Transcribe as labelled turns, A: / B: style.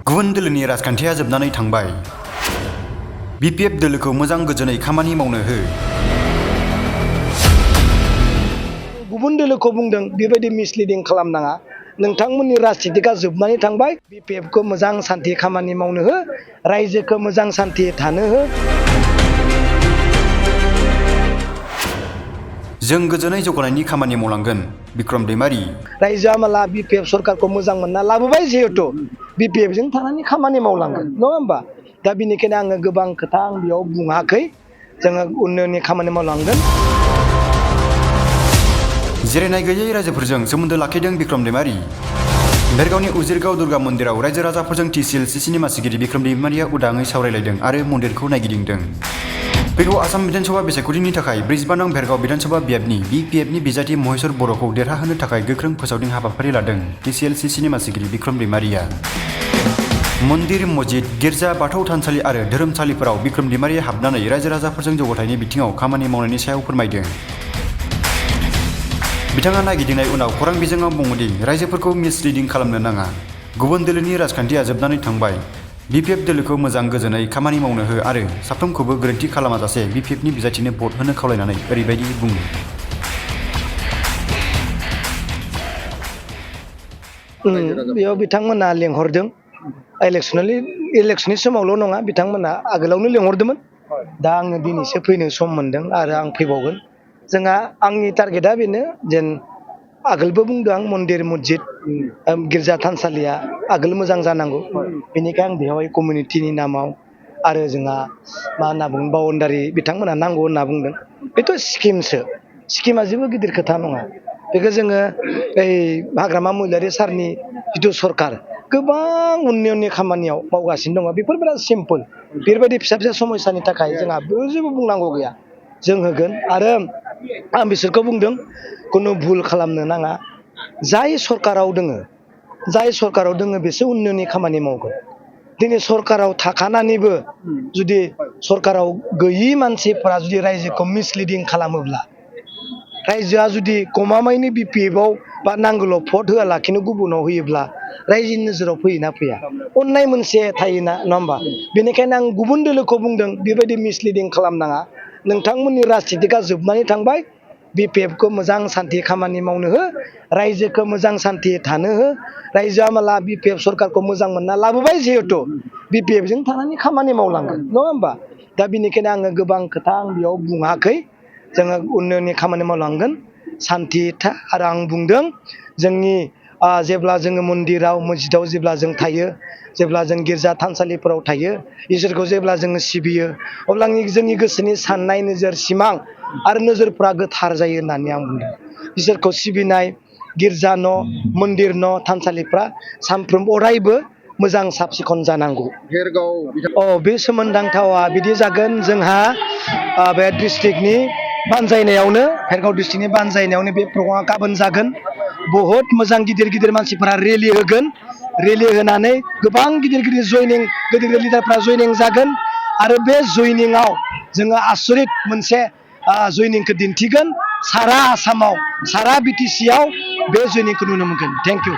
A: गुबुन दोलोनि राजखान्थिया जोबनानै थांबाय। बिपिएफ दोलोखौ मोजां गोजोनै खामानि मावनो हो।
B: गुबुन दोलोखौ बुंदों बेबायदि मिसलिडिं खालामनाङा। नोंथांमोननि राजनितिका जोबनानै थांबाय। बिपिएफखौ मोजां सान्थि खामानि मावनो हो, रायजोखौ मोजां सान्थि थानो हो।
A: जों गोजोनै जौगानायनि खामानि मावलांगोन। बिक्रम दैमारि।
B: रायजोआ माला बिपिएफ सरकारखौ मोजां मोनना लाबोबाय जिहेतु बिपिएफजों थानानै खामानि मावलांगोन नङा होमबा? दा बेनिखायनो आङो गोबां खोथा आं बेयाव बुङाखै। जोङो उन्नयननि खामानि मावलांगोन।
A: जिरायनाय गैयै रायजोफोरजों सोमोन्दो लाखिदों बिक्रम दैमारि। बेरगावनि उजिरगाव दुर्गा मन्दिराव रायजो राजाफोरजों TCLCनि मासिगिरि बिक्रम दैमारिया उदाङै सावरायलायदों आरो मन्दिरखौ नायगिदिंदों। फैगौ आसाम बिधानसभा बिसायख'थिनि थाखाय 42 नं बेरगाव बिधानसभा बियाबनि बिपिएफनि बिजाथि महेश्वर बर'खौ देरहाहोनो थाखाय गोख्रों फोसावदिं हाबाफारि लादों TCLCनि मासिगिरि बिक्रम दैमारिया। मन्दिर, मस्जिद, गिर्जा, बाथौ थानसालि आरो धोरोमसालिफोराव बिक्रम दैमारिया हाबनानै रायजो राजाफोरजों जौगाथायनि बिथिङाव खामानि मावनायनि सायाव फोरमायदों। बिथाङा नायगिदिंनाय उनाव खौरां बिजोङाव बुङोदि रायजोफोरखौ मिसलिडिं खालामनो नाङा। गुबुन दोलोनि राजखान्थिया जोबनानै थांबाय। बिपिएफ दोलोखौ मोजां गोजोनै खामानि मावनो हो आरो साफ्रोमखौबो गोरोन्थि खालामाजासे बिपिएफनि बिजाथिनो भट होनो खावलायनानै ओरैबायदि बुङो।
B: बेयाव बिथांमोना लेंहरदों। इलेक्सननि समावल' नङा, बिथांमोना आगोलावनो लेंहरदोंमोन। दा आङो दिनैसो फैनो सम मोनदों आरो आं फैबावगोन। जोंहा आंनि टारगेटआ बेनो जेन आगोलबो बुंदों आं मन्दिर, मस्जिद, गिर्जा थानसालिया आगोल मोजां जानांगौ। बेनिखायनो आं बेवहाय कमिउनिटिनि नामाव आरो जोंहा मा होनना बुङो बाउन्डारि बिथांमोना नांगौ होनना बुंदों। बेथ' स्किमसो। स्किमा जेबो गिदिर खोथा नङा। बेखौ जोङो ओइ हाग्रामा महिलारि सारनि जिथु सरकार गोबां उन्नयननि खामानियाव मावगासिनो दङ। बेफोर बिराद सिम्पोल। बेफोरबायदि फिसा फिसा समस्यानि थाखाय जोंहा जेबो बुंनांगौ गैया। जों होगोन आरो आं बिसोरखौ बुंदों खुनु भुल खालामनो नाङा। जाय सरकाराव दोङो बेसो उन्नयननि खामानि मावगोन। दिनै सरकाराव थाखानानैबो जुदि सरकाराव गैयि मानसिफोरा जुदि रायजोखौ मिसलिडिं खालामोब्ला, रायजोआ जुदि गमामायैनो बिपिएफआव बा नांगौल' भट होआलाखिनो गुबुनाव होयोब्ला रायजोनि नोजोराव फैयोना फैया? अननाय मोनसे थायोना नङा होमबा? बेनिखायनो आं गुबुन दोलोखौ बुंदों बेबायदि मिसलिडिं खालामनाङा। नोंथांमोननि राजनितिका जोबनानै थांबाय। बिपिएफखौ मोजां सान्थि खामानि मावनो हो, रायजोखौ मोजां सान्थि थानो हो। रायजोआ माला बिपिएफ सरकारखौ मोजां मोनना लाबोबाय जिहेतु बिपिएफजों थानानै खामानि मावलांगोन नङा होमबा? दा बेनिखायनो आङो गोबां खोथा आं बेयाव बुङाखै। जोङो उन्नयननि खामानि मावलांगोन सान्थि आरो आं बुंदों जोंनि जेब्ला जोङो मन्दिराव मस्जिदाव जेब्ला जों थायो, जेब्ला जों गिर्जा थानसालिफोराव थायो, इसोरखौ जेब्ला जोङो सिबियो, अब्ला जोंनि गोसोनि साननाय नोजोर सिमां आरो नोजोरफ्रा गोथार जायो होननानै आं बुंदों। इसोरखौ सिबिनाय गिर्जा न', मन्दिर न', थानसालिफ्रा सानफ्रोमबो अरायबो मोजां साब सिखन जानांगौ। बे सोमोन्दांथावा बिदि जागोन जोंहा बे डिस्ट्रिक्टनि बानजायनायावनो, भेरगाव डिस्ट्रिक्टनि बानजायनायावनो बे प्रग्रामा गाबोन जागोन। बहुत मोजां गिदिर गिदिर मानसिफोरा रेलि होगोन। रेलि होनानै गोबां गिदिर गिदिर लिडारफ्रा जयनिं जागोन आरो बे जयनिंआव जोङो आसरित मोनसे जयनिंखौ दिन्थिगोन। सारा आसामाव, सारा बिटिसिआव बे जयनिंखौ नुनो मोनगोन। Thank you.